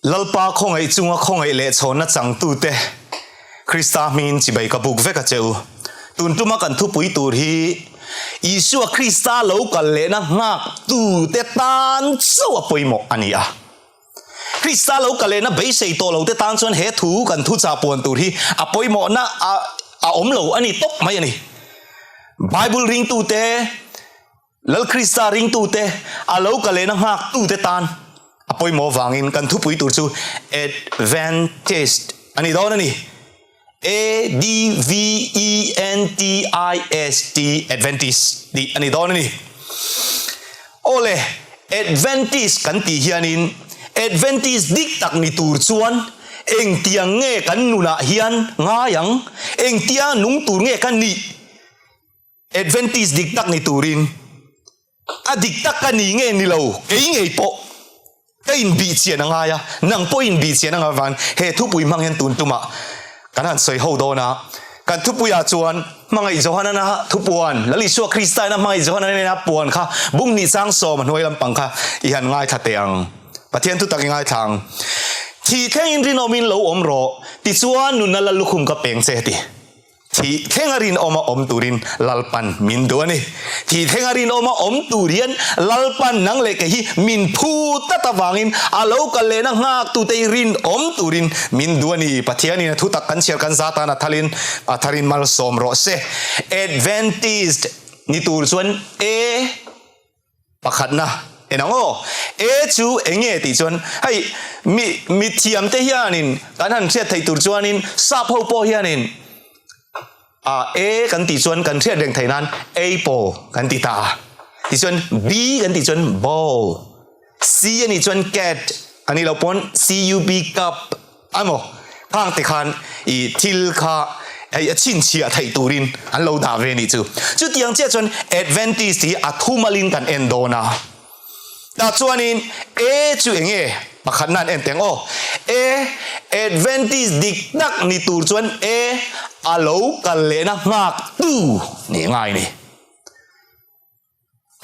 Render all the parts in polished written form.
Lalpa khawngaih chunga khawngaih leh chhawnna changtute Krista hmingin chibai ka buk vek a che u. Tun tuma kan thupui tur hi Isua Krista lo kal lehna nghaktute tan chauh a pawimawh a ni a. Krista lo kal lehna beisei tawh lote tan chuan he thu kan thuchah puan tur hi a pawimawhna a a awm lo a ni tawp mai a ni. Bible ringtute. Lal Krista ringtute, a lo ka lehna nghaktute tan a pawimawh vangin kan thupui tur chu Adventist a ni dawn a ni. A-D-V-E-N-T-I-S-T, Adventist tih a ni dawn a ni. Awle, Adventist kan tih hianin Adventist dik tak ni tur chuan engtiang nge kan nunah hian ngai ang, engtia nung tur nge kan nih? Adventist dik tak ni turin a dik tak ka ni nge ni lo kei ngei pawh ka inbih chian a ngai a, nang pawh inbih chian a ngai avangin he thupui hmang hian tun tumah kan han sawi ho dawn a. Kan thupuiah chuan Hmangaih Johanana thupuan, Lal Isua Krista ina Hmangaih Johanana nena puan kha bung hnih chang sawm a hnuai lampang kha i han ngaithla teh ang. Pathian thu tak i ngaithla ang. Thih thlengin rinawmin lo awm rawh, tichuan nunna lal lukhum ka peng che ti. Thih thlenga rinawma awm turin Lalpan min duh a ni. Thih thlenga rinawma awm tur hian Lalpan nang leh kei hi min phu tlat avangin a lo kal lehna nghaktute hi rinawm turin min duh a ni. Pathianin a thutak kan chhiar kan za tan a thalin a tharin malsawm rawh se. Adventist ni tur chuan A. Pakhatna, en ang aw. A chu eng nge tih chuan hei mi mithiamte hianin kan han hriat theih tur chuanin sap ho pawh hianin a A kan tih chuan kan hriat reng theih nan apple kan ti ta a. Tichuan B kan tih chuan ball, C a nih chuan cat a nih loh pawn C-U-P cup. A maw? Khang te khan i thil kha hei a chhinchhiah theih turin an lo dah ve nih chu. Chutiang chiah chuan Adventist hi a thumalin kan en dawn a. Tah chuanin A chu eng nge? Pakhatna an en teng aw. A, Adventist dik tak ni tur chuan A a lo kal lehna nghak tu nih ngai ni.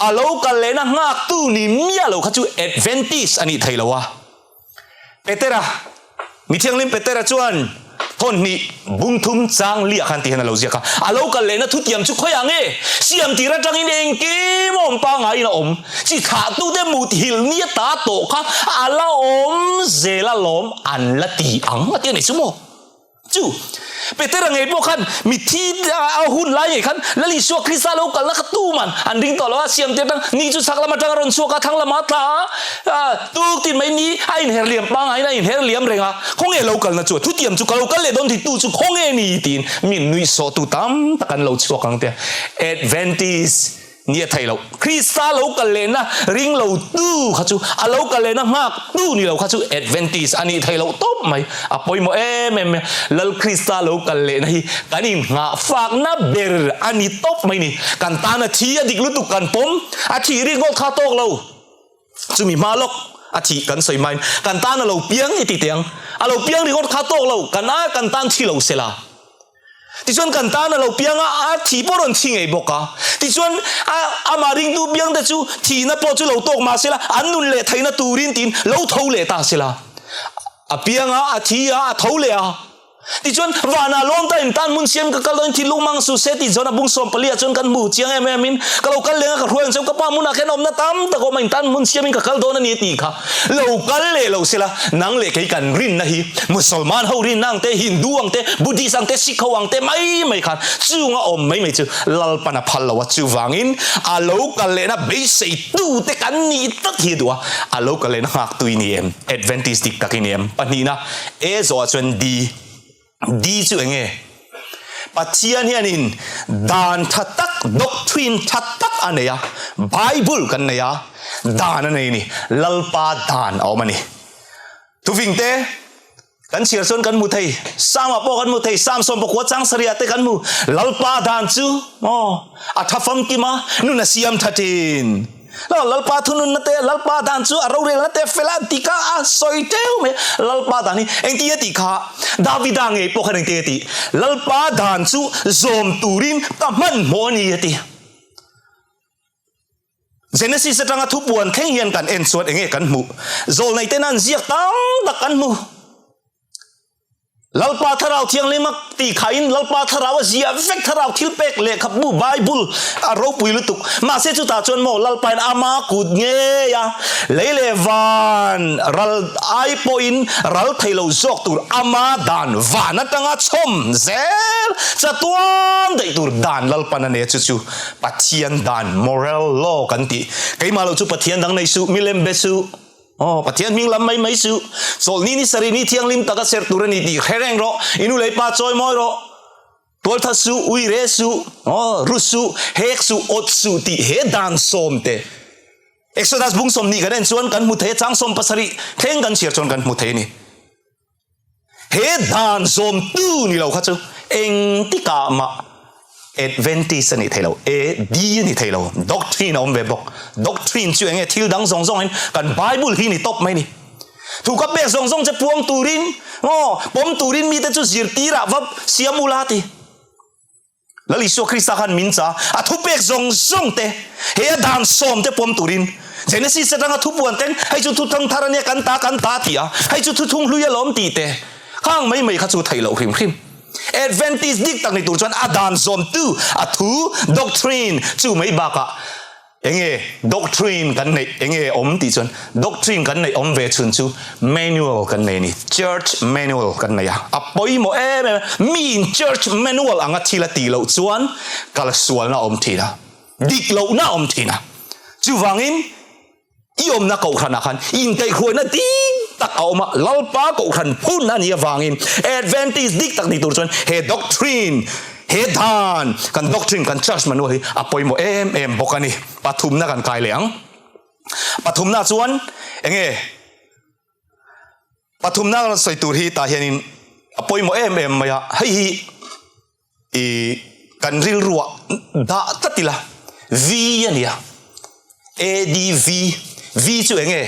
A lo kal lehna nghaktu ni miah lo kha chu Adventist a nih thei lo a. Petera, mi thianghlim Petera chuan thawn hnih bung thum chang liah khan ti hian a lo ziak a. A lo kal lehna thutiam chu khawiah nge? Siam tir atangin engkim a awm pangaiin a awm. Chi thlahtute mut hilh nia ta tawh kha a la awm zel alawm an la ti ang a ti a ni chu maw? Chu Petera ngei pawh khan mithi a hun lai ngei khan Lal Isua Krista lo kalna kha tuman an ring tawh lo a, siam tir atang ni chu chhak lam atang a rawn chhuak a, thlang lamah a tla a, tuk tin mai ni a inher liam pangaiin a inher liam reng a, khawnge lo kalna chu a thutiam chu ka lo kal leh dawn ti tu chu khawnge ni tiin mi nuihsawhtu tam tak an lo chhuak ang tia Adventist Ni a theih loh. Krista lo kal lehna ring lo tu kha chu, a lo kal lehna nghak tu ni lo kha chu Adventist a nih theih loh tawp mai. A pawimawh em em mai. Lal Krista lo kal lehna hi kan inngahfakna ber a ni tawp mai ni. Kan tan a thi a dik lutuk kan pawm, a thih ringawt kha tawk lo. Chumi hma lawk a thih kan sawi hmain kan tan a lo piang i ti teh ang. A lo piang ringawt kha tawk lo, kan a kan tan thi lo sela. Tichuan kan tan a lo piang a, a thih pawh rawn thi ngei bawk a. Tichuan a amah ringtu piangte chu thihna pawh chu lo tawk mah sela, an nun leh theihna turin tiin lo tho leh ta sela. A piang a, a thi a, a tho leh a. Tichuan, vanah lawm ta in tan hmun siam ka kal dawn thilung mang su se tih chuan a bung sawmpali ah chuan kan hmu chiang em em in ka lo kal leng a ka hruai ang cheu ka pa hmunah khian awmna tam tak awm a in tan hmun siam in ka kal dawn a ni a tih kha lo kal leh lo sela nang leh kei kan rinna hi Musalman ho rinna ang te Hindu ang te Buddhist ang te Sikh ho ang te mai mai khan chunga awm mai mai chu Lalpan a phal lo a chuvangin a lo kal lehna beisei tu te kan nih tlat hi a duh a a lo kal lehna nghak tui ni em Adventist dik tak i ni em pahnihna E zawhah chuan D. D chu eng nge? Pathian hianin dan tha tak, doctrine tha tak a nei a, Bible kan nei a, dan a nei a ni. Lalpa dan a awm a ni. Thufing te kan chhiar chuan kan hmu thei, Psalm-ah pawh kan hmu thei, Psalm 90 chang sarihah te kan hmu. Lalpa dan chu aw a tha famkim a, nun a siam tha thin. Lo Lalpa thununna te, Lalpa dan chu a rorelna te fel a ti kha a sawi teuh mai. Lalpa dan hi engtin a tih kha? Davida ngei pawh khan engtin a tih? Lalpa dan chu zawm turin ka hmanhmawh a ni a ti. Genesis atanga thupuan thleng hian kan en chuan enge kan hmuh? Zawlnei ten an ziak tam tak kan hmu. Lalpa Thlarau Thianghlim a tih khain Lalpa Thlarau a ziah vek Thlarau thilpek lehkhabu Bible a ropui lutuk. Mahse chutah chuan maw Lalpain ama kut ngei a lei leh van ral ai pawhin ral thei lo zawk tur ama dan van atanga chhawm zel chatuan daih tur dan Lalpan a nei a chu chu Pathian dan moral law kan tih. Keimah lo chu Pathian dang nei suh, milem be suh. Aw, Pathian hming lam mai mai suh. Chawlhni ni sarih ni thianghlim taka serh tur a ni tih hre reng rawh. I nu leh i pa chawi mawi rawh. Tualthat suh, ui re suh, aw, ru suh, hek suh, awt suh tih he dan sawm te. Exodus bung 20 kan en chuan kan hmu thei a, chang 17 thleng kan chhiar chuan kan hmu thei a ni. He dan zawmtu ni lo kha chu engtikah mah Adventist a nih thei lo, AD a ni thei lo. Doctrine a awm ve bawk. Doctrine chu enge thil dang zawng zawngin kan Bible hi ni tawp mai ni. Thu ka pek zawng zawng che puang turin, aw, pawm turin mite chu zirtirah va siam ula ti. Lal Isua Krista khan min cha a thupek zawng zawng te, he a dan sawm te pawm turin Genesis atanga thupuan ten hei chu thuthang thar ania kan ta kan ta ti a, hei chu thuthung hlui alawm tih te khang mai mai kha chu theih loh hrim hrim. Adventist dik tak ni tur chuan a dan zawmtu a thu, doctrine, chu mai bakah Enge doctrine kan neih enge awm tih chuan doctrine kan neih awm ve chhun chu manual kan nei a ni. Church manual kan nei a, a pawimawh em em a, miin church manual anga thil a tih loh chuan kalsualna a awm thin a, dik lohna a awm thin a. Chuvangin i awmna kohhranah khan inkaihhruaina ding tak a awm a, Lalpa kohhran phun a nih avangin Adventist dik tak ni tur chuan he doctrine He dan kan doctrine kan church manual hi a pawimawh em em bawk a ni. Pathumna kan kai leh ang. Pathumna chuan enge pathumna kan sawi tur hi tah hianin a pawimawh em em mai a. Hei hi i kan rilruah dah tlat ila V a nia. ADV V chu enge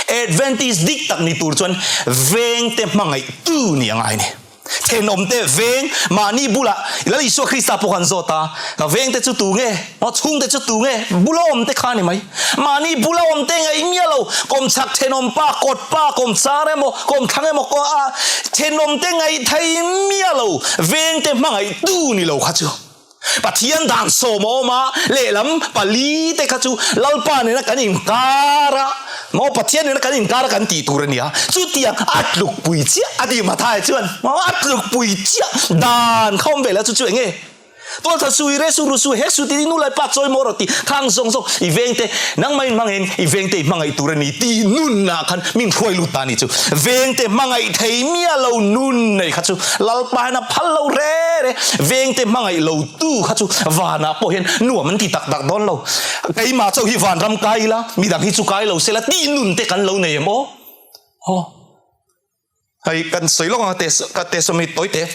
Adventist dik tak ni tur chuan vengte hmangaih tu ni a ngai ni. Thenawmte veng mahni bulah Lal Isua Krista pawh khan zawt a, ka vengte chu tu nge? Maw chhungte chu tu nge? Bula awmte kha ni mai. Mahni bula awmte ngaih miah lo, kawmchhak thenawm pa, kawt pa, kawmchar emaw, kawmthlang emaw kawng a thenawmte ngaih thei miah lo, vengte hmangaih tu ni lo kha chu. Pathian dan sawm a awm a, lehlam pali te kha chu Lalpa nena kan inkar a, maw Pathian nena kan inkar a kan tih tur a nia. Chutiang a tlukpui chiah a ti Mathai chuan, maw a tlukpui chiah dan kha awm ve la chu chu eng nge? Tualtha su i re su ru su hek su ti nu lai pa chawi maw rawh ti khang zawng zawng i vengte nangmah in hmangin i vengte i hmangaih tur a ni tih nunah khan min hruai lut ta a ni chu. Vengte hmangaih thei miah lo nun nei kha chu Lalpa hian a phal lo re re. Vengte hmangaih lo tu kha chu vanah pawh hian nuam an ti tak tak dawn lo. Keimah chauh hi vanram kai ila, midang hi chu kai lo sela tih nun te kan lo nei em aw? Aw. Hei kan sawi lawk ang a ka tesawm hi tawi te.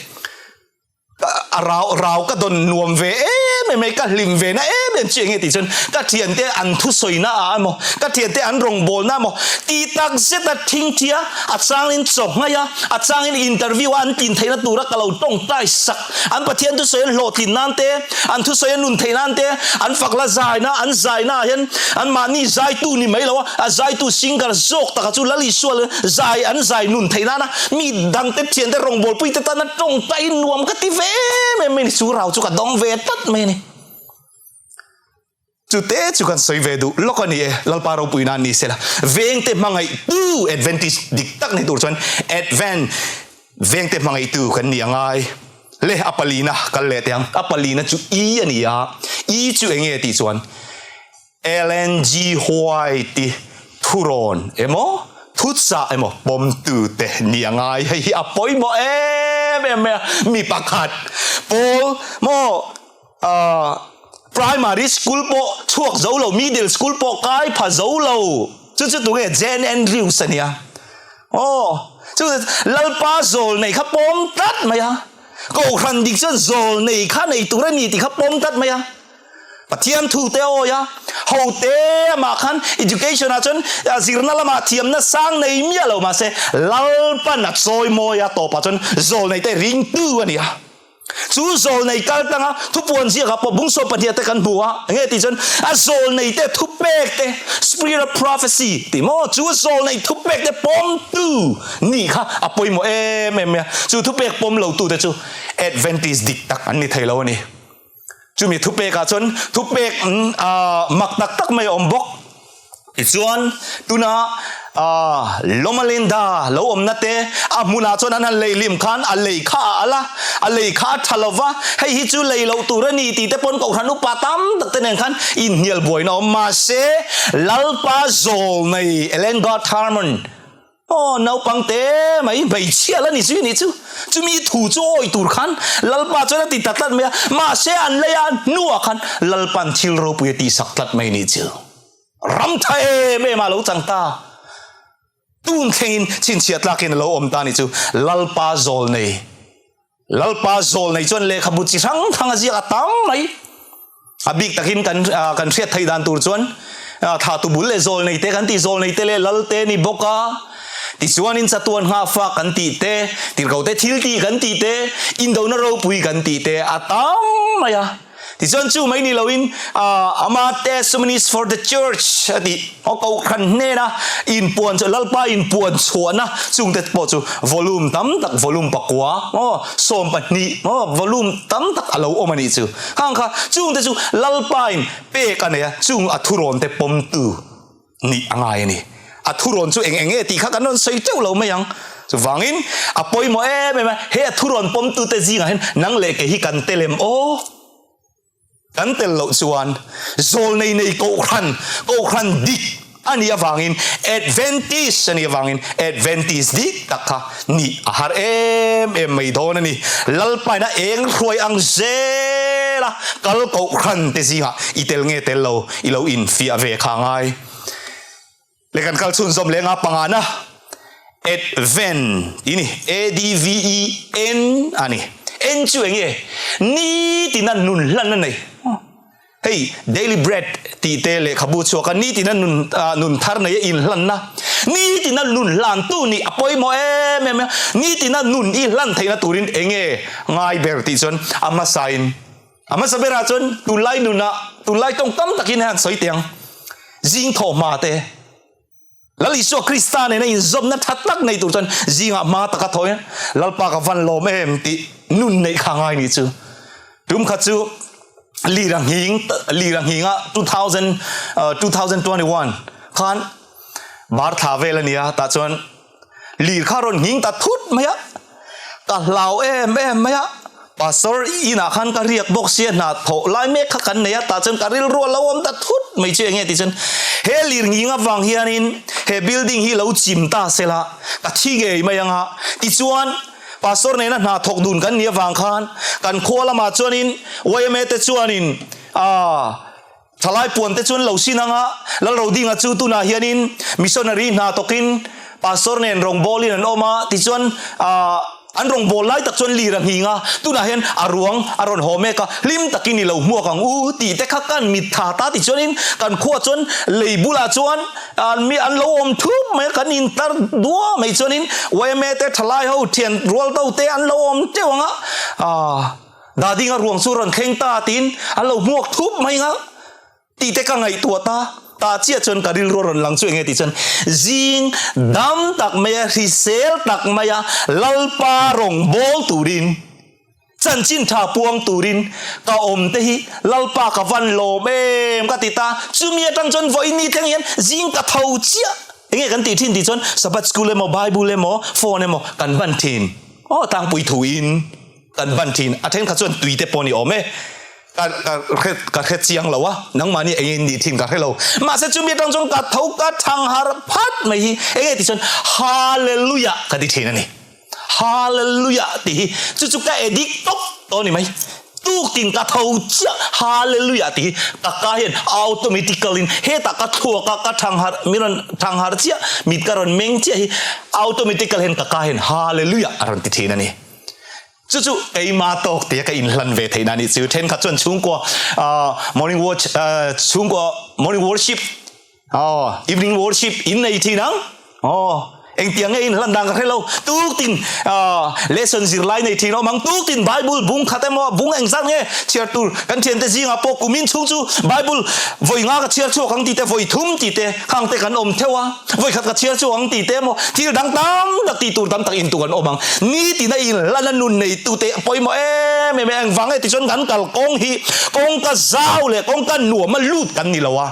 A rau rau ka dawn nuam ve em em mai ka hlim ve na em em chu enge tih chuan ka thiante an thusawi na ah emaw ka thiante an rawngbawlna emaw tih tak zet a thingthia a changin chaw nghaih a a changin interview a an tlin theihna tura ka lo tawngtai sak an Pathian thusawi an hlawhtlin nan te an thusawi an nun theih nan te an fakla zaina an zaina ah hian an mahni zaitu ni mai lo a a zaitu singer zawk taka chu Lal Isua zai an zai nun theih nana mi dangte thiante rawngbawlpuite tana tawngtai nuam ka ti ve em em mai ni chu rau chu ka dawng ve tlat mai a ni. Chute chu kan sawi ve duh lawk a ni e, Lalpa ropui nan ni sela. Vengte hmangaihtu Adventist dik tak ni tur chuan Advent vengte hmangaihtu kan ni a ngai. Le a palina kal leh teh ang, a palina chu I a ni a, I chu eng nge tih chuan Ellen G. White i thurawn emaw, thuchah emaw pawmtute ni a ngai. Hei hi a pawimawh em em mai a, mi pakhat pawl maw ahh primary school pawh chhuak zo lo, middle school pawh kai pha zo lo, chu chu tunge Jane Andrews a nia. Aw, chu Lalpa zawl nei kha pawm tlat mai a, Kohhran dik chuan zawl nei kha nei tur a ni tih kha pawm tlat mai a. Pathian thu te awi a, ho te amah khan education ah chuan zirna lamah thiamna sang nei miah lo mahse Lalpan a chawi mawi a tawpah chuan zawlnei te ringtu a ni a. Chu zawlnei kal tanga thupuan ziakah pawh bung 12 te kan hmu a, enge tih chuan a zawlnei te thupek te, spirit of prophecy tih maw, chu zawlnei thupek te pawmtu nih kha a pawimawh em em mai a, chu thupek pawm lo tute chu Adventist dik tak an ni thei lo a ni. Chumi thupekah chuan thupek mak tak tak mai a awm bawk. Tichuan, tuna Loma Linda lo awmna te a hmunah chuan an han lei hlim khan a lei kha a al a, a lei kha a tha lo va, hei hi chu lei loh tur a ni tih te pawn kohhran upa tam tak te nen khan inhnial buaina a awm. Mahse, Lalpa Zawlnei Ellen Gard Harmon, Aw, naupang te mai hmeichhia la ni zui ni chu. Chumi thu chu awi tur khan Lalpa chuan a ti ta tlat mai a, mahse an lei a hnuah khan Lalpa'n thil ropui a tihsak tlat mai ni chu. Ram tha em em a lo chang ta. Tun thlengin chhinchhiah tlakin a lo awm ta ni chu Lalpa zawl nei. Lalpa zawl nei chuan lehkhabu chi hrang hrang a ziak a tam mai. A bik takin kan kan hriat theih dan tur chuan thahtu bul leh zawl nei te kan tih zawl nei te leh lal te ni bawk a. Tichuanin chatuan nghahfa kan tih te, tirhkoh te thil tih kan tih te, indona ropui kan tih te a tam mai a. Tichuan chu mai ni loin ama testimonies for the church a tih aw kohhran hnena inpuan chu Lalpa inpuan chhuahna chungte pawh chu volume tam tak volume pakua aw 12 aw volume tam tak a lo awm a nih chu khang kha chungte chu Lalpa in pek a nei a chung a thurawn te pawmtu nih a ngai a ni. A thurawn chu eng eng nge tih kha kan rawn sawi teuh lo mai ang. Chuvangin a pawimawh em em a, he a thurawn pawmtute zingah hian nang leh kei hi kan tel em aw? Kan tel loh chuan zawlnei nei kohhran, kohhran dik a nih avangin Adventist a nih avangin Adventist dik tak kha nih a har em em mai dawn a ni. Lalpaina eng hruai ang zel a kal kohhran te zingah i tel nge tel lo i lo infiah ve kha ngai. Le kan kal chhunzawm leh nga pangana Advent tih ni A-D-V-E-N a ni. N chu eng nge? Nitina nun hlan a nei. Hei Daily Bread tih te lehkhabu chhuak a nitina nun nun thar nei a inhlanna. Nitina nun hlantu nih a pawimawh em em a. Nitina nun i hlan theihna turin eng nge ngai ber tih chuan a hmasain A hmasa berah chuan tunlai nunah tunlai tawng tam takin han sawi teh ang. Zing thawh hma te, Lal Isua Krista nena inzawmna tha tak nei tur chuan zingah hma taka thaw in Lalpa ka van lawm em tih nun neih kha ngai ni chu. Tum khat chu lira nghing lira nghinga 2000 2021 khan bar thla vel a nia tah chuan Lir kha rawn nghing ta thut mai a, ka hlau em em mai a, Pastor inah khan ka riak bawk sia hna thawh lai mek kha kan nei a, tah chuan ka rilru a lo awm ta thut mai chu enge tih chuan he lir nghing avang hianin he building hi lo chim ta sela ka thi ngei mai anga tichuan Pastor nena hna thawk dun kan nih avang khan kan khua lamah chuanin yma te chuanin aaa Thalai puan te chuan lo sin anga Lalrodinga chu tunah hianin missionary hna tawkin pastor nen rawngbawlin an awm a, tichuan aah an rawngbâwl lai tak chuan lir a nghing a, tunah hian a ruang a rawn haw mek a, hlim takin i lo hmuak ang u tih te kha kan mit tha ta tichuanin kan khuaah chuan lei bulah chuan mi an lo awm thup mai a, kan intar duah mai chuanin yma te thalai ho thian rual do te an lo awm teuh ang a, aah. Dadinga ruang chu rawn thleng ta tiin an lo hmuak thup mai nga tih te ka ngaihtuah ta, tah chiah chuan ka rilru a rawn lang chu enge tih chuan zing dam tak mai a hrisel tak mai a Lalpa rawn bawl turin chanchin tha puang turin ka awm te hi Lalpa ka van lawm em ka ti ta, chumi atang chuan vawiin ni thleng hian zing ka tho chiah enge kan tih thin tih chuan Sabbath school emaw Bible emaw phone emaw kan hman thin aw tlangpui thuin. Kan hman thin a thenkhat chuan tui te pawh ni awm e ka ka hre ka hre chiang lo a nangmahni eng in nih thin ka hre lo mahse chumi atang chuan ka tho ka thang har phat mai hi enge tih chuan hallelujah ka ti thin a ni hallelujah tih hi chu chu ka addict tawp tawh a ni mai tuktin ka tho chiah hallelujah tih hi ka ka hian automatical in hetah ka thluak a ka thang har mi rawn thang har chiah mit ka rawn meng chiah hi automatical hian ka ka hian hallelujah a rawn ti thin a ni. Chu chu keima tawk tia ka inhlan ve theihna a nih chu. Thenkhat chuan chhungkua morning watch chhungkua morning worship evening worship in nei thin ang. Aw. Engtiang nge inhlan dan ka hre lo. Tuktin lesson zirlai nei thin awm ang. Tuktin Bible bung khat emaw bung engzat nge chhiar tur kan thiante zingah pawh kumin chhung chu Bible vawi nga ka chhiar chhuak ang tih te, vawi thum tih te khang te kan awm theuh a. Vawi khat ka chhiar chhuak ang tih te emaw thil dang tam tak tih tur tam tak intu kan awm ang. Nitina inhlan a nun neitute pawimawh em em e. Engvang nge tichuan kan kal kawng hi kawngka zau leh kawngka nuam a lut kan ni lo a.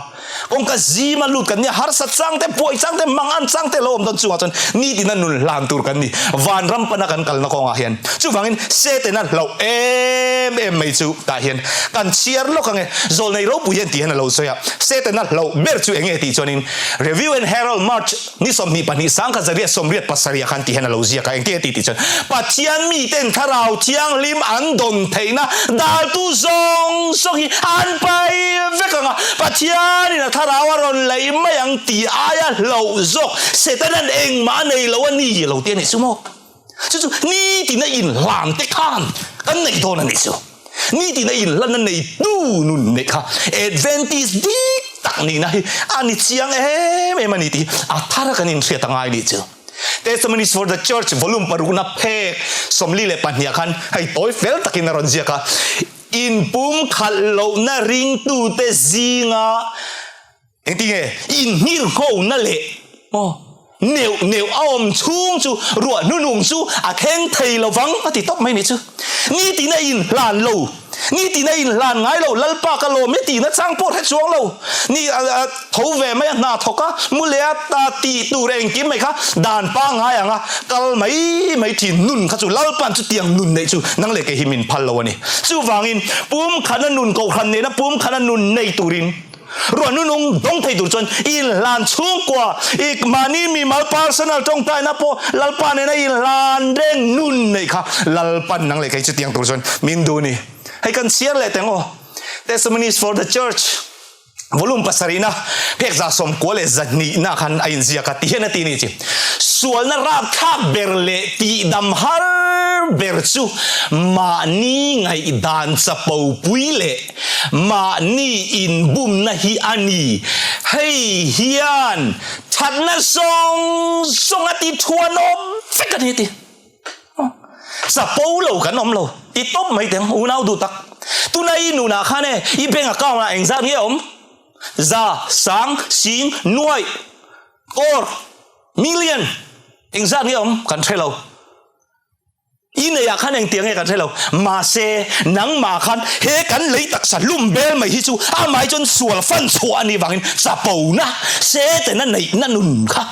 Kawngka zima lut kan nia, harsa chang te, buai chang te, mangan chang te lo awm dawn chungah chuan nitina nun hlan tur kan ni. Vanram pana kan kalna kawngah hian. Chuvangin Setana hlauh em em mai chu tah hian kan chhiar lawk ang e. Zawlnei ropui hian tih hian a lo sawi a, Setana hlauh ber chu enge tih chuanin Review and Herald March ni 22 sangkhat 870 khan tih hian a lo ziak a, engtin a tih tih chuan Pathian miten Thlarau Thianghlim an dawn theihna daltu zawng zawng hi an pai vek ang a, Pathianin a Thlarau a rawn lei mai ang tih aia hlauh zawk Setana'n engmah a nei lo a ni lo tih a nih chu maw? Chu chu nitin a inhlan te khan kan nei dawn a nih chu. Nitin a inhlan a neitu nun neih kha Adventist dik tak nihna hi a ni chiang em em a ni tih hi a thar a kan inhriat a ngai nih chu. Testimonies for the Church volume parukna phek 42 ah khan hei tawi fel takin a rawn ziak a, Inpum khalh lohna ringtute zinga Engtinge inhngirhngona leh aw neuh neuh a awm chhung chu ruah hnunung chu a thleng thei lo vang a ti tawp mai nih chu. Nitin a inhlan lo, nitin a inhlan ngai lo, Lalpa ka lawm e tihna chang pawh hre chuang lo. Ni tho ve mai a hna thawk a, mu leh a ta tih tur engkim mai kha dan pangngai ang a kal mai mai thin nun kha chu Lalpa'n chutiang nun neih chu nang leh kei hi min phal lo a ni. Chuvangin pumkhana nun kohhran nena pumkhana nun nei turin Ruah nunung dawng thei tur chuan inhlan chhungkua i mahni mimal personal tawngtaina pawh Lalpa nena inhlan reng nun neih kha Lalpan nang leh kei chutiang tur chuan min duh ni. Hei kan chhiar leh teng aw. Testimonies for the Church volume pasarihna phek 92 khan a inziak a tihian a ti ni chi. Sualna rapthlak ber leh tihdam har ber chu mahni ngaihdan chapopui leh Mahni inbumna hi a ni. Hei hian thatna zawng zawng a ti thuanawm vek a ni a ti. Chapo lo kan awm lo ti tawp mai teh ang unau duh tak. Tuna i nunah khan e i bank account ah engzat nge a awm? Za, sang, sing, nuaih, kawr, million engzat nge a awm kan hre lo. I neiah khan engtiang nge kan hre lo. Mahse, nangmah khan he kan lei taksa hlum bel mai hi chu amah hi chuan sual fan chhuah a nih vangin chapona Setana neihna nun kha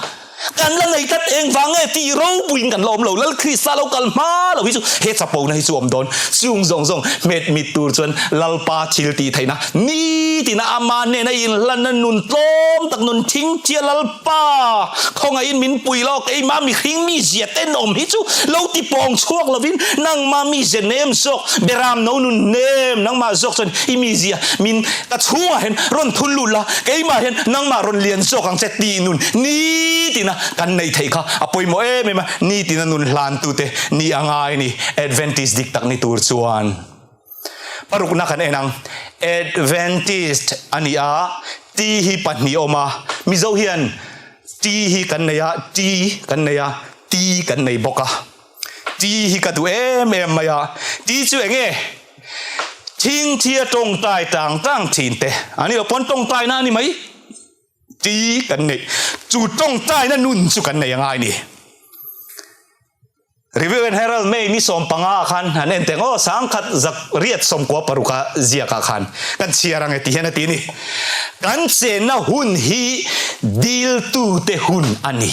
kan la nei tlat. Engvang nge tih ropuiin kan la awm lo. Lal Krista lo kal hma lo hi chu he chapona hi chu awm dawn. Chung zawng zawng hmet mit tur chuan Lalpa thil tih theihna nitina ama hnena inhlanna nun tlawm tak nun thingthia Lalpa Khawngaihin min pui lo, keimah mihring mizia tenawm hi chu lo ti pawng chhuak lovin nangmah mizia nem zawk, beram no nun nem nangmah zawk chuan i mizia min ka chhungah hian rawn thun lut la, keimah hian nangmah rawn lian zawk ang che tih nun nitina kan nei theih kha a pawimawh em em a, nitina nun hlantute ni a ngai ni, Adventist dik tak ni tur chuan. Parukna kan en ang. Adventist a ni a, T hi pahnih a awm a, Mizo hian T hi kan nei a, T kan nei a, T kan nei bawk a. T hi ka duh em em mai a, T chu eng nge? Thingthia tawngtai tang tang thin te a ni lo pawn tawngtaina a ni mai. T kan neih chu tawngtaina nun chu kan nei a ngai ni. Review and Herald May ni 15 ah khan an en teng aw 1000 zak riat 96 a ziak ah khan kan chhiar ang e ti hian a ti a ni. Kan chenna hun hi diltute hun a ni.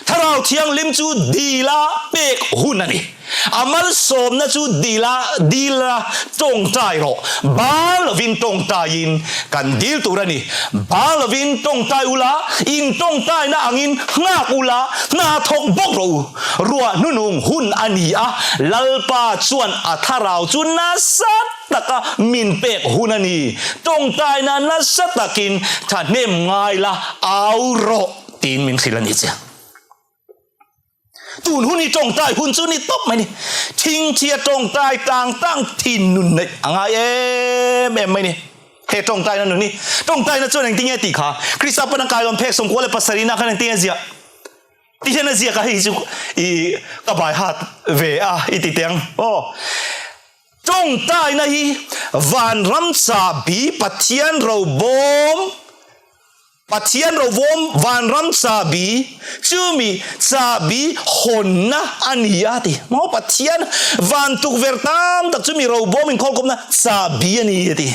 Thlarau Thianghlim chu dila pek hun a ni. A malsawmna chu dila dila tawngtai rawh. Ba lovin tawngtaiin kan dil tur a ni. Ba lovin tawngtai ula, in tawngtaina angin nghak ula, hna thawk bawk rawh u. Ruah hnunung hun a ni a, Lalpa chuan a thlarau chu nasa taka min pek hun a ni. Tawngtaina nasa takin thahnem ngai la, au rawh tiin min hrilh a ni che. Tun hun hi tawngtai hun chu ni tawp mai ni. Thingthia tawngtai tang tang thin nun neih a ngai em em mai ni. He tawngtaina nun hi tawngtaina chuan engtin nge tih kha Krista pawn a kailawn phek 97 na khan engtin nge ziah? Ti hian a ziak a, hei chu i ka bai hat ve a i ti teh ang aw. Tawngtaina hi vanram chahbi Pathian robawm Pathian robawm vanram chahbi chumi chahbi hawnna a ni a ti. Maw Pathian van tukverh tam tak chumi robawm inkhawlkhawmna chahbi a ni a ti.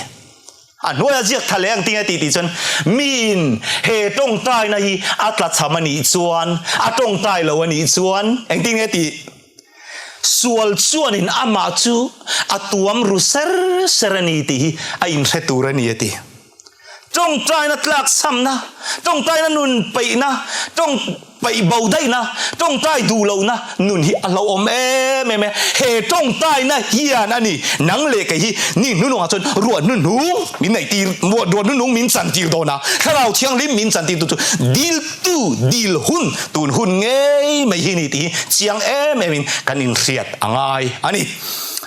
A hnuaia ziak tha leh ang tinge tih tih chuan miin he tawngtaina hi a tlachham a nih chuan a tawngtai lo a nih chuan engtin nge tih? Sual chuanin amah chu a tuam ru ser ser a ni tih hi a inhre tur a ni a ti. Tawngtaina tlakchhamna, tawngtaina nun peihna, tawng peih bo daihna, tawngtai duh lohna nun hi a hlauhawm em em e. He tawngtaina hian a ni nang leh kei hi ni hnunungah chuan ruah hnuhnung min neih tir, ruah hnuhnung min chan tir dawn a, Thlarau Thianghlim min chan tir tu chu dil Tu dil hun tun hun ngei mai hi ni tih hi chiang em em in kan inhriat a ngai a ni.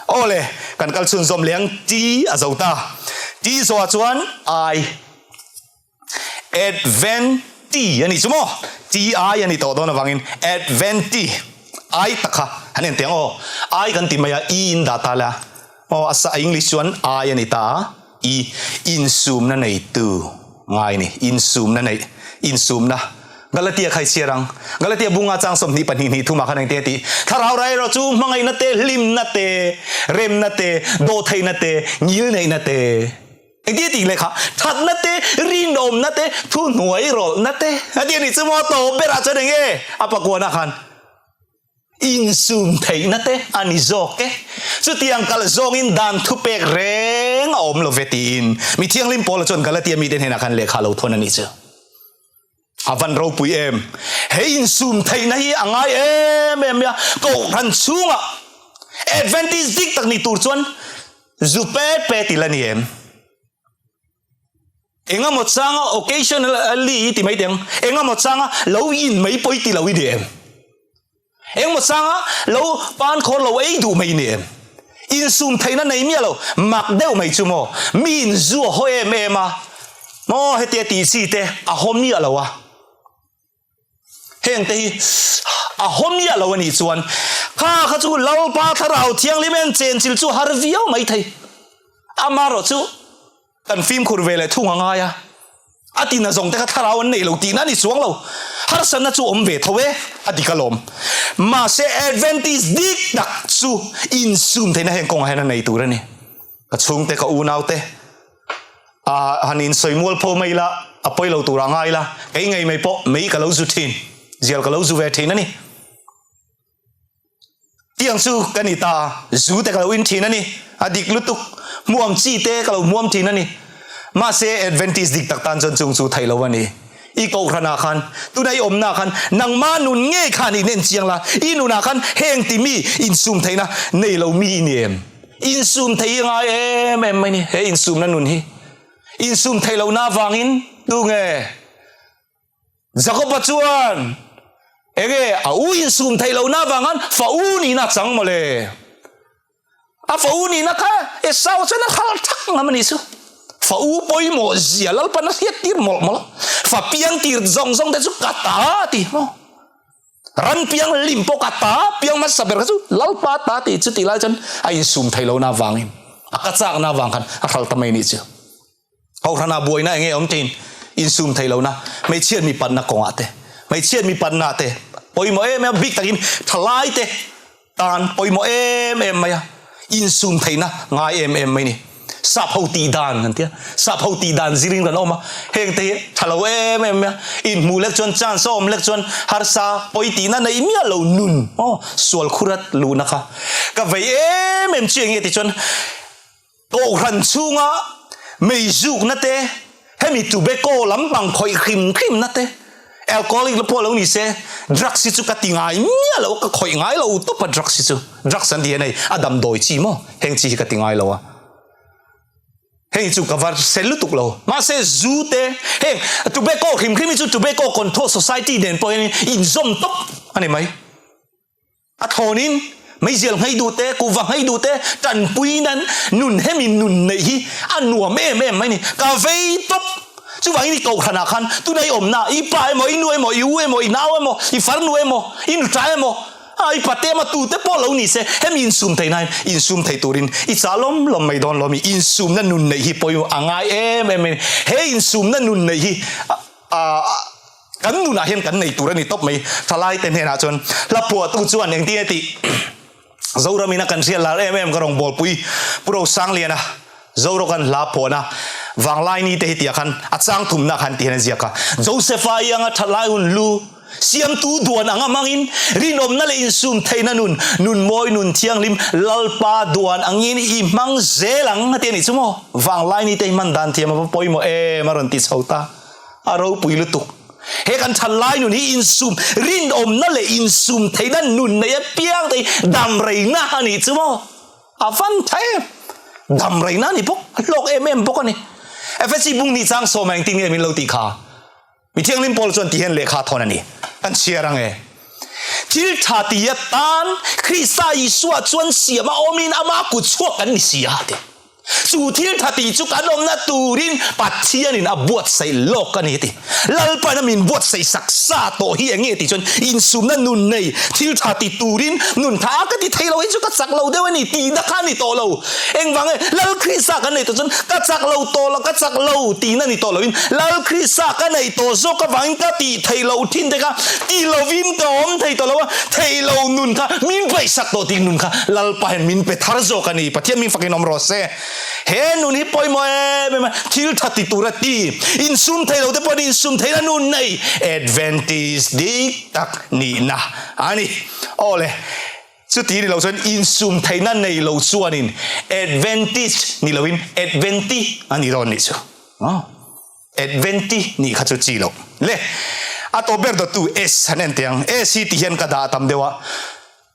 Aw le, kan kal chhunzawm leh ang ti a zo ta. Ti zawhah chuan I Adventi a nih chu maw? Ti I a ni tawh dawn avangin Adventi I tak kha han en teh ang aw. I kan ti mai a, I in dah ta le a. Aw a sa English chuan I a ni ta a. I insumna neitu ngai ni, insumna neih, insumna. Galatia kha i chhiar ang. Galatia bunga chang 22 hnih thumah khan engte a tih? Thlarau rai erawh chu hmangaihna te, hlimna te, remna te, dawhtheihna te, ngilneihna te. Engtin a tih leh kha? Thatna te, rinawmna te, thuhnuai rawlhna te. A ti a nih chu maw? Tawp berah chuan enge a pakuanah khan? Insum theihna te a ni zawk e. Chutiang kalh zawngin dan thupek reng a awm lo ve tiin mi thianghlim Paula chuan Galatia mite hnenah khan lehkha lo thawn a nih chu. A van ropui em! He insum theihna hi a ngai em em mai a, Kohhran chhungah Adventist dik tak ni tur chuan zu pet pet ila ni em? Engemaw changa occasionally ti mai teh ang, engemaw changa lo in mai pawh i ti lo i ni em? Engemaw changa lo pan khawr lo ei duh mai i ni em? Insum theihna nei miah lo, mak deuh mai chu maw? Mi in zu a haw em em a, maw hetia tih chi te a haw miah lo a. Heng te hi a haw miah lo a nih chuan kha kha chu Lalpa Thlarau Thianghlim en chenchil chu har viau mai thei. Amaherawh chu Kan fimkhur ve leh thung a ngai a, a tina zawng te kha thlarau an neih lo tihna a ni chuang lo. Harsatna chu awm ve tho e, a dik alawm. Mahse Adventist dik tak chu insum theihna heng kawngah hian a nei tur a ni. Ka chhungte, ka unaute, a han insawi mual pho mai ila, a pawi lo turah ngai ila, kei ngei mai pawh mei ka lo zu thin, zial ka lo zu ve thin a ni. Tiang chu ka ni ta, zu te ka lo in thin a ni, a dik lutuk, hmuam chi te ka lo hmuam thin a ni. Mahse Adventist dik tak tan chuan chung chu theih lo a ni. I kohhranah khan, tuna i awmnaah khan nangma nun ngei khan in en chiang la, i nunah khan heng ti mi insum theihna nei lo mi i ni em? Insum theih hi a ngai em em mai ni, he insumna nun hi. Insum theih lohna avangin tunge? Jakoba chuan, Enge a u insum theih lohna avang khan fa u nihna a chang mawle. A fa u nihna kha Esau chuan a hral thak ngam a nih chu. Fa u pawimawh zia Lalpan a hriat tir mawlh mawlh a. Fa piang tir zawng zawng te chu ka ta a ti maw. Ran piang lim pawh ka ta, piang hmasa ber kha chu Lalpa ta tih chu tih lai chuan a insum theih lohna avangin a ka chakna avang khan a hral ta mai a nih chu. Kohhranah buaina enge awm thin? Insum theih lohna, hmeichhiat mi panna kawngah te, hmeichhiat mi panna te pawimawh em em a, bik takin thalai te tan pawimawh em em mai a, insum theihna ngai em em mai ni. Sap ho tih dan an tia, sap ho tih dan zirin kan awm a, heng te hi tha lo em em mai a, inhmuh lek chuan chance a awm lek chuan harsa pawi tihna nei miah lo nun aw sual khurat luhna kha ka vei em em chu enge ti chuan Kohhran chhunga meizukna te, hemi tobacco lampang khawih hrim hrimna te, alcoholic la pawh lo ni se, drugs hi chu ka ti ngai miah lo, ka khawih ngai lo tawp a drugs hi chu, drugs an ti hian hei a damdawi chi maw, heng chi hi ka ti ngai lo a, heng hi chu ka va sel lutuk lo, mahse zu te, heng tobacco hrim hrim hi chu tobacco control society nen pawh hian inzawm tawp a ni mai. A thlawnin meizial nghei duh te, kuhva nghei duh te tanpui nan nun hemi nun neih hi a nuam em em mai ni. Ka vei tawp. Chuvangin i kohhranah khan tuna i awmna, i pa emaw, i nu emaw, i u emaw, i nau emaw, i farnu emaw, i nuṭa emaw, a i pate emaw tute pawh lo ni se, hemi insum theih nain insum thei turin i chah lawm lawm mai dawn lawm i insumna nun neih hi pawimawh a ngai em em mai. He insumna nun neih hi a kan nunah hian kan nei tur a ni tawp mai. Thalaite hnenah chuan hla phuahtu chuan engtin nge tih Zoramin a kan hriat lar em em ka rawn bawlpui Pu Rosangliana Zorokan hla phuahna vanglai ni te hi tiah khan a chang thumna khan ti hian a ziak a. Josepha i anga that lai hun lu siamtu duan anga hmangin rinawmna leh insum theihna nun, nun mawi nun thianghlim Lalpa duan angin i hmang zel ang a ti a nih chu maw? Vanglai ni te hi hman dan thiam a va pawimawh em a rawn ti chho ta. A ropui lutuk. He kan that lai nun hi insum, rinawmna leh insum theihna nun nei apiang te hi damreina a nih chu maw? A van tha em! Dam reina a ni bawk, a hlawk em em bawk a ni. Efesi bung ni chang sawma engtin nge min lo tih kha? Mi Thianghlim Paul chuan ti hian lehkha thawn a ni. Kan chhiar ang e. Thil tha ti atan Krista Isua chuan siam a awmin ama kut chhuak kan ni si a ti. Chu thil tha tih chu kan awmna turin Pathianin a buatsaih lawk a ni a ti. Lalpain a min buatsaih sak sa tawh hi eng nge tih chuan insumna nun nei thil tha ti turin nun tha a ka ti thei lo hi chu ka chak lo deuh a ni tihna kha a ni tawh lo. Engvang nge Lal Krista kan nei tawh chuan ka chak lo tawh lo ka chak lo tihna ni tawh loin Lal Krista ka nei tawh zawk avangin ka tih thei lo thin te kha ti lovin ka awm thei tawh lo a, thei lo nun kha min paihsak tawh tih nun kha Lalpa hian min pe thar zawk a ni. Pathian min fakin awm rawh se. He nun hi pawimawh em em a, thil tha ti tur a ti. Insum thei lo te pawhin insum theihna nun nei Adventist dik tak nihna a ni. Aw le, chuti ni lo chuan insum theihna nei lo chuanin Adventist ni loin Adventi a ni dawn nih chu. Adventi nih kha chu chi loh. Le, a tawp ber dawttu S han en teh ang. S hi ti hian ka dah tam deuh a.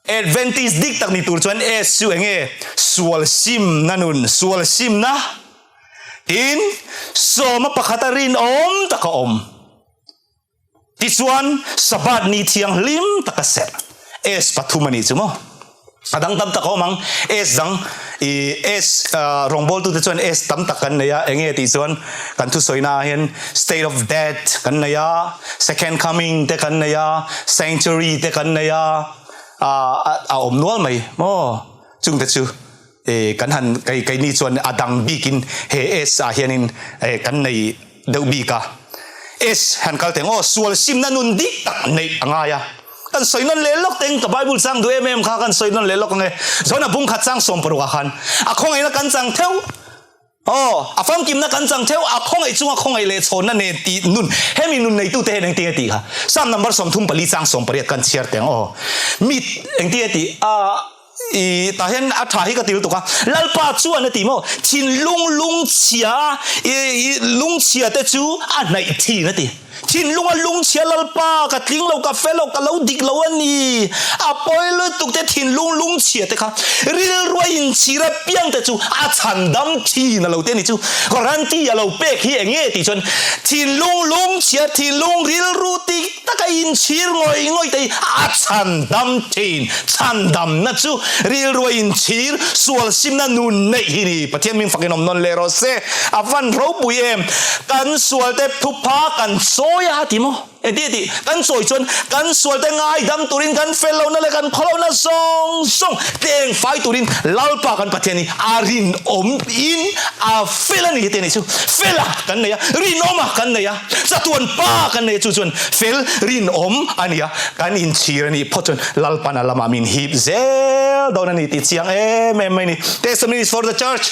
Adventist dik tak ni tur chuan S chu eng nge? Sual simna nun, sual simna tin sawma pakhata rinawm taka awm. Tichuan, Sabbath ni thianghlim taka serh S pathum a nih chu maw? A dang tam tak a awm ang. S dang, i S rawngbawltute chuan S tam tak kan nei a, eng nge tih chuan kan thusawina ah hian state of death kan nei a, second coming te kan nei a, sanctuary te kan nei a, a awm nual mai maw? Chungte chu kan han kei keini chuan a dang bikin he S ah hianin kan nei deuh bik a. S han kal teng aw sual simna nun dik tak neih a ngai a. Kan sawi nawn leh lawk teng ka Bible chang duh em em kha kan sawi nawn leh lawk ang e. Zona bung khat chang 16 ah khan a khawngaihna kan chang theuh aw a famkimna kan chang theuh a khawngaih chunga khawngaih leh chhawnna nen tih nun hemi nun neitute hian engtin nge tih kha Psalm number 34 chang 18 kan chhiar teng aw mi engtin nge tih a I tah hian a tha hi ka ti lutuk a, Lalpa chuan a ti maw, thinlung lungchhia i lungchhia te chu a hnaih thin a ti. Thinlunga lungchhia Lalpa ka tling lo, ka fel lo, ka lo dik lo a ni. A pawi lutuk te thinlung lungchhia te kha rilrua inchhir apiang te chu a chhandam thin a lo ti a ni chu. Guarantee a lo pek hi eng nge tih chuan thinlung lungchhia, thinlung rilru tik taka inchhir ngawih ngawih te hi a chhandam thin. Chhandamna chu rilrua inchhir sual simna nun neih hi ni. Pathian min fakin awm nawn leh rawh se. A van ropui em! Kan sualte thupha kan chawi a ti maw? Engtin nge tih? Kan chawi chuan kan sualte ngaidam turin kan fel lohna leh kan khaw lohna zawng zawng tleng fai turin Lalpa kan Pathian hi a rinawm in a fel a ni heti a nih chu. Fela kan nei a, rinawma kan nei a. Chatuan pa kan nei chu chuan fel rinawm a ni a, kan inchhir a nih phawt chuan Lalpan a lamah min hip zel dawn a ni tih chiang em em mai a ni. Testimonies for the Church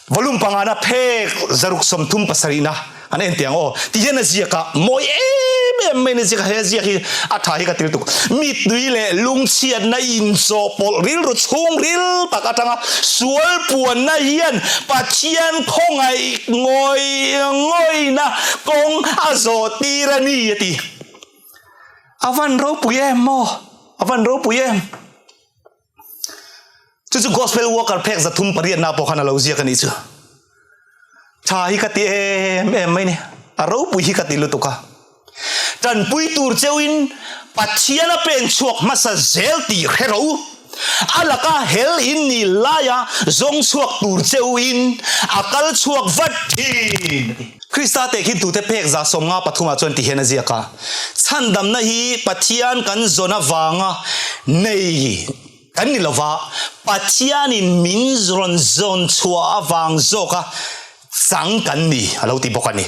Volume pangana phek zaruk 37 na an en tiang aw ti hian a ziak a, mawi em em mai a ni ziak a, he ziak hi a tha hi ka ti lutuk. Mittui leh lungchhiatna inchawhpawlh rilru chhungril tak atanga sual puanna hian Pathian khawngaih ngawih ngawihna kawng a zawh tir a ni a ti. A van ropui em maw? A van ropui em? Chu chu Gospel Worker phek 308 na pawh khan a lo ziak a nih chu. Tha hi ka ti em em mai ni. A ropui hi ka ti lutuk a. Tanpui tur cheuhin Pathian a pen chhuak hmasa zel tih hre ro. A laka hel in ni laia zawng chhuak tur cheu in a kal chhuak vat thin, a ti. Krista tehkhin tute phek 53 ah chuan ti hian a ziak a, Chhandamna hi Pathian kan zawn avanga nei kan ni lova, Pathianin min rawn zawn chhuah avang zawka chang kan ni, a lo ti bawk a ni.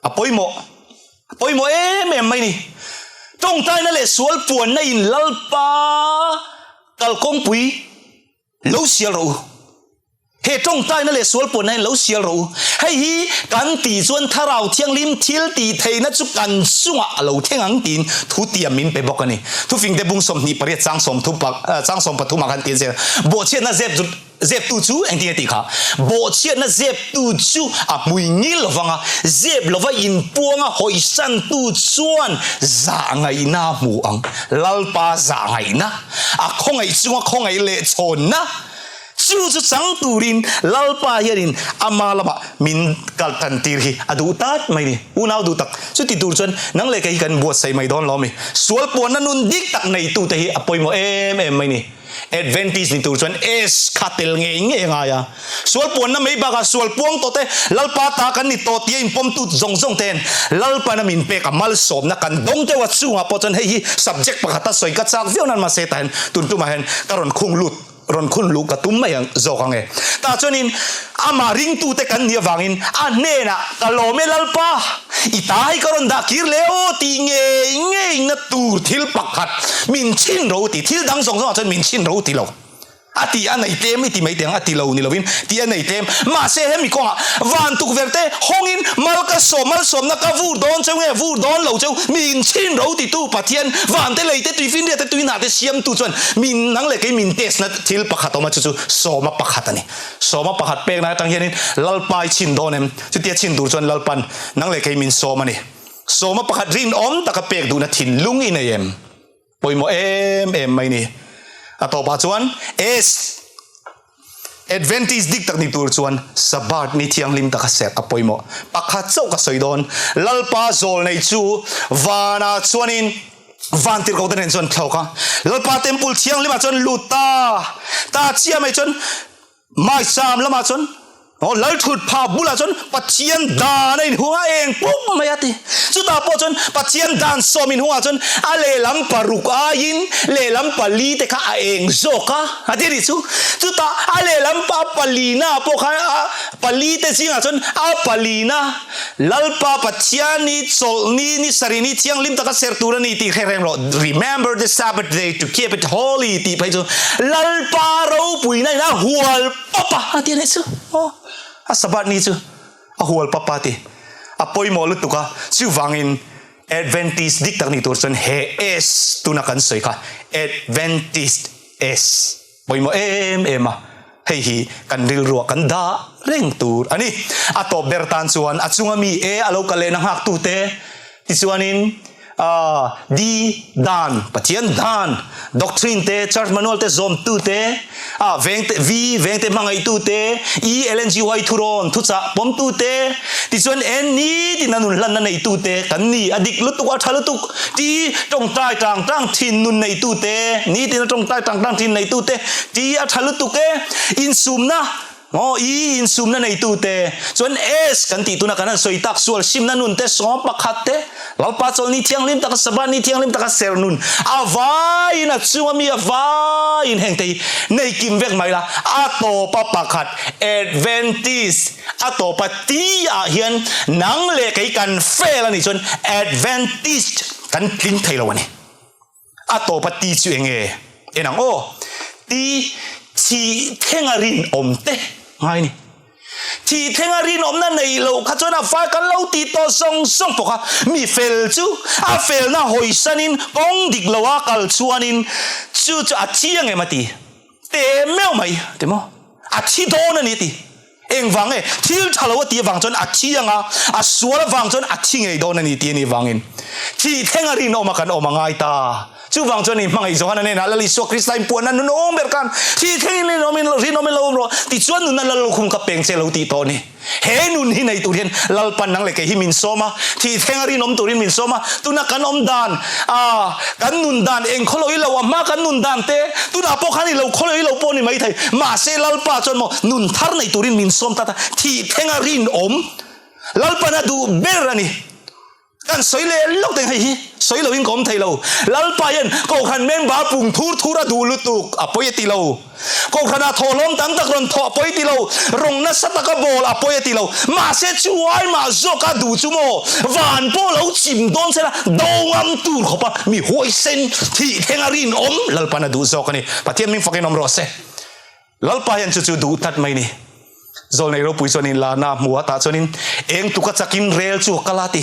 A pawimawh. A pawimawh em em mai ni. Tawngtaina leh sual puanna in Lalpa kalkawngpui lo sial rawh u. He tawngtaina leh sual puanna in lo sial rawh u. Hei hi kan tih chuan Thlarau Thianghlim thil tih theihna chu kan chungah a lo thleng ang tiin thu tiam min pe bawk a ni. Thufingte bung 28 chang sawmthum chang sawmpathum ah khan ti a zir. Bawhchhiatna zep chu Zeptu chu engtin a tih kha? Bawhchhiatna zeptu chu a hmui ngil lovang a, zep lova inpuanga hawisantu chuan zah ngaihna a hmu ang. Lalpa zah ngaihna, a khawngaih chunga khawngaih leh chhawnna chu chu chang turin Lalpa hianin ama lamah min kal tan tir hi a duh tat mai ni. Unau duh tak, chuti tur chuan nang leh kei hi kan buatsaih mai dawn lo a mi. Sual puanna nun dik tak neitute hi a pawimawh em em mai ni. Adventist ni tur chuan S kha tel ngei ngei a ngai a. Sual puanna mai bakah sual puang tawh te, Lalpa ta kan ni tawh tia inpawmtu zawng zawng ten Lalpan a min pek a malsawmna kan dawng deuh a chungah pawh chuan hei hi subject pakhata sawi ka chak viau nan mahse tah hian tun tumah hian ka rawn khung lut rawn khun luh ka tum mai ang zawk ang e. Tah chuanin amah ringtute kan nih avangin a hnenah ka lawm e Lalpa, i ta hi ka rawn dah kir leh aw tih ngei ngei na tur thil pakhat min chhin ro ti, thil dang zawng zawngah chuan min chhin ro ti lo. A ti a nei tlem i ti mai teh ang, a ti lo ni lovin ti a nei tlem. Mahse hemi kawngah van tukverh te hawngin mal ka sawm, malsawmna ka vur dawn cheu nge vur dawn lo cheu min chhin ro titu Pathian van te lei te tuifinriat te tuihnah te siamtu chuan min nang leh kei min test na thil pakhat awm a chu chu sawma pakhat a ni. Sawma pakhat pekna atang hianin Lalpa i chhin dawn em? Chutia chhin tur chuan Lalpan nang leh kei min sawm a ni. Sawma pakhat rinawm taka pek duhna thinlung i nei em? Pawimawh em em mai ni. A tawpah chuan S. Adventist dik tak ni tur chuan Sabbath ni thianghlim taka serh a pawimawh. Pakhat chauh ka sawi dawn. Lalpa zawl nei chu vanah chuanin van tirhkoh te nen chuan thlawk a. Lalpa temple thianghlimah chuan lut ta. Ta chiah mai chuan Maisam lamah chuan aw Lalthut pha bulah chuan Pathian dan a inhung a eng pum mai a ti. Chutah pawh chuan Pathian dan sawm inhungah chuan a lehlam paruk aiin lehlam pali te kha a eng zawk a a ti nih chu. Chutah a lehlam pa palina pawh kha a pali te zingah chuan a palina Lalpa Pathian ni chawlh ni ni sarih ni thianghlim taka ser tur a ni tih hre reng rawh. Remember the Sabbath day to keep it holy tih phei chu Lalpa ropuina in a hual pawp a a ti a nih chu. Aw a Sabbath ni chu a hual pawp a ti. A pawimawh lutuk a, chuvangin Adventist dik tak ni tur chuan he S tuna kan sawi kha Adventist S. Pawimawh em em a, hei hi kan rilruah kan dah reng tur a ni. A tawp ber tan chuan a chunga mi e a lo kal lehna nghaktute tichuanin D dan, Pathian dan, doctrine te, church manual te zawmtute, A vengte, V vengte hmangaihtute, E Ellen G White thurawn, thuchah pawmtute, tichuan N ni tina nun hlanna neitute kan ni. A dik lutuk, a tha lutuk. Ti tawngtai tang tang thin nun neitute, nitin a tawngtai tang tang thin neitute, ti a tha lutuk e, insumna, aw i insumna neitute, chuan S kan tih tuna kan han sawi tak sual simna nun te, sawm pakhat te, Lalpa chawlni thianghlim taka Sabbath ni thianghlim taka ser nun a vaiin a chunga mi a vaiin heng te hi nei kim vek mai la, a tawpa pakhat Adventist A tawpa ti ah hian nang leh kei kan fail a nih chuan Adventist kan tling thei lo a ni. A tawpa ti chu eng nge? En ang aw. Ti thih thlenga rinawm te ngai a ni. Thih thlenga rinawmna nei lo kha chuan a fai kan lo tih tawh zawng zawng bawk a. Mi fel chu a felna hawisanin kawng dik loa kal chuanin chu chu a thi ang em a ti. Te meuh mai ti maw? A thi dawn a ni ti. Engvang nge? Thil tha lo a tih avang chuan a thi ang a, a sual avang chuan a thi ngei dawn a ni ti a nih vangin thih thleng a rinawm a kan awm a ngai ta. Chuvang chuan i hmangaih Johana hnenah Lal Isua Krista in puanna nun awm ber khan thih thlengin rinawmin rinawmin lo awm rawh tichuan nunna Lal lukhum ka peng che lo tih tawh a ni. He nun hi nei tur hian Lalpan nang leh kei hi min sawm a, thih thleng a rinawm turin min sawm a, tuna kan awm dan, ah, kan nun dan eng khawlawih lo a hma kan nun dan te, tunah pawh khan i lo khawlawih lo pawh ni mai thei, mahse Lalpa chuan maw nun thar nei turin min sawm ta ta, thih thleng a rinawm Lalpan a duh ber a ni. Kan sawi leh lawk teng hei hi sawi loin ka awm thei lo. Lalpa hian Kohhran member pung thur thur a duh lutuk a pawi a ti lo. Kohhranah thawhlawm tam tak rawn thawh a pawi ti lo. Rawng nasa taka bawl a pawi a ti lo. Mahse chu aimah zawk a duh chu maw van pawh lo chim dawn sela do ngam tur khawpa mi huaisen thih thleng a rinawm Lalpan a duh zawk a ni. Pathian min fakin awm rawh se. Lalpa hian chu chu duh tlat mai ni. Zawlnei ropui chuan in larna a hmu a, tah chuanin eng tuka chakin rel chu a kal a ti.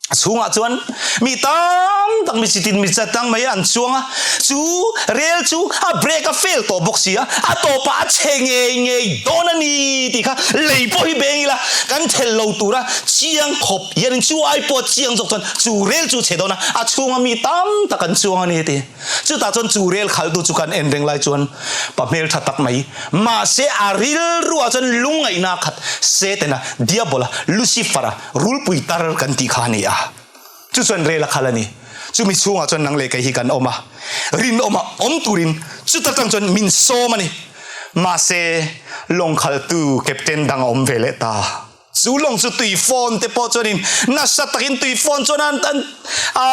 A chhungah chuan mi tam tak mi chitin mi chatang mai an chuang a, chu rel chu a brake a fail tawh bawk si a, a tawpah a chhe ngei ngei dawn a ni tih kha lei pawh hi beng ila kan thelh lo tura chiang khawp hianin chu ai pawh chiang zawk chuan chu rel chu a chhe dawn a, a chhunga mi tam tak an chuang a ni a ti. Chutah chuan chu rel khaltu chu kan en reng lai chuan pa hmel tha tak mai, mahse a rilruah chuan lungngaihna khat Setana, Diabola, Lucifera, rulpui tar kan tih kha a ni a. Chu chuan rel a khal a ni. Chumi chhungah chuan nang leh kei hi kan awm a, rinawma awm turin chuta tang chuan min sawm a ni. Mahse lawng khaltu captain dang a awm ve leh ta. Chu lawng chu tui phone te pawh chuanin nasa takin tui phone chuan an an a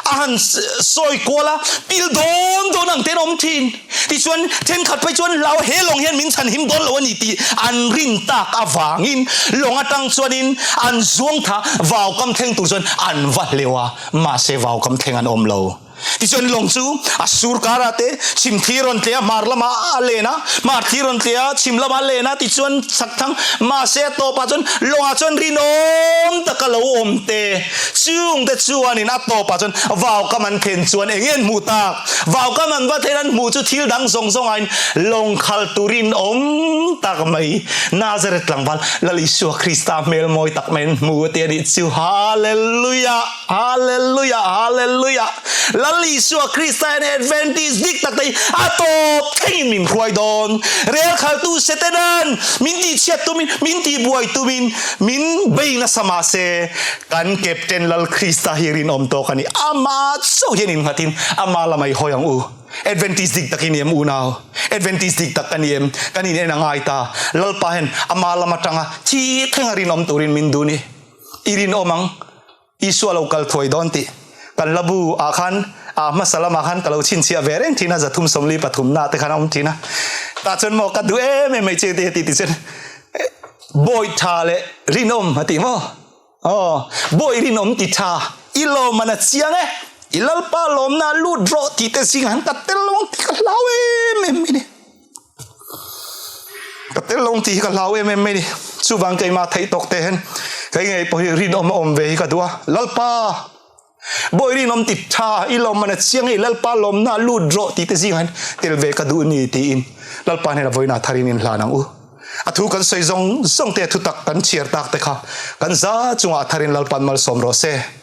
a han sawi kual a, pil dawn dawn ang ten a awm thin. Tichuan thenkhat phei chuan hlau he lawng hian min chhan him dawn lo a ni tih an rin tak avangin lawng atang chuanin an zuang tha vau kam thleng tur chuan an va hleuh a, mahse vau kam thleng an awm lo. Tichuan lawng chu a sur karah te chhim thli rawn tle a, hmar lamah a len a, hmar thli rawn tle a, chhim lamah a len a, tichuan chhak thlang mahse a tawpah chuan lawngah chuan rinawm taka lo awm te chung te chuanin a tawpah chuan vau kam an thlen chuan eng nge an hmuh tak? Vau kam an va thlen an hmuh chu thil dang zawng zawng aiin lawng khal tur rinawm tak mai Nazareth tlangval Lal Isua Krista hmel mawi tak mai an hmu a ti a nih chu. Hallelujah! Hallelujah! Hallelujah! Lal Isua Krista hian Adventist dik tak te hi a tawp thlengin min hruai dawn. Rel khaltu Setanan min tihchhiat tumin, min tihbuai tumin min bei nasa mahse kan Captain Lal Krista hi rinawm tawk a ni. Amah chauh hian innghatin ama lamah i hawi ang u. Adventist dik tak i ni em unau? Adventist dik tak ka ni em? Kan in en a ngai ta. Lalpa hian ama lam atanga thi thlenga rinawm turin min duh ni. I rinawm ang. Isua lo kal thuai dawn tih kan la bu ah khan ah hmasa lamah khan ka lo chhinchhiah ve reng thin a, 343 na te khan a awm thin a. Tah chuan maw ka duh em em mai che te ti ti chuan bawi tha leh rinawm a ti maw? Aw, bawi rinawm ti tha, i lawm an a chiang e, i Lalpa lawmna lut rawh tih te zingah han ka tel lo ang tih ka hlau em em mai ni. Ka tel lo ang tih hi ka hlau em em mai ni. Chuvang keimah theih tawk te hian kei ngei pawh hi rinawm a awm ve hi ka duh a. Lalpa, bawi rinawm ti tha, i lawm man a chiang hei, Lalpa lawmna lut rawh tih te zingah hian tel ve ka duh ni tiin Lalpa hnenah vawiinah tharin inhlan ang u. A thu kan sawi zawng zawng te, a thutak kan chhiar tak te kha kan za chungah a tharin Lalpa'n malsawm rawh se.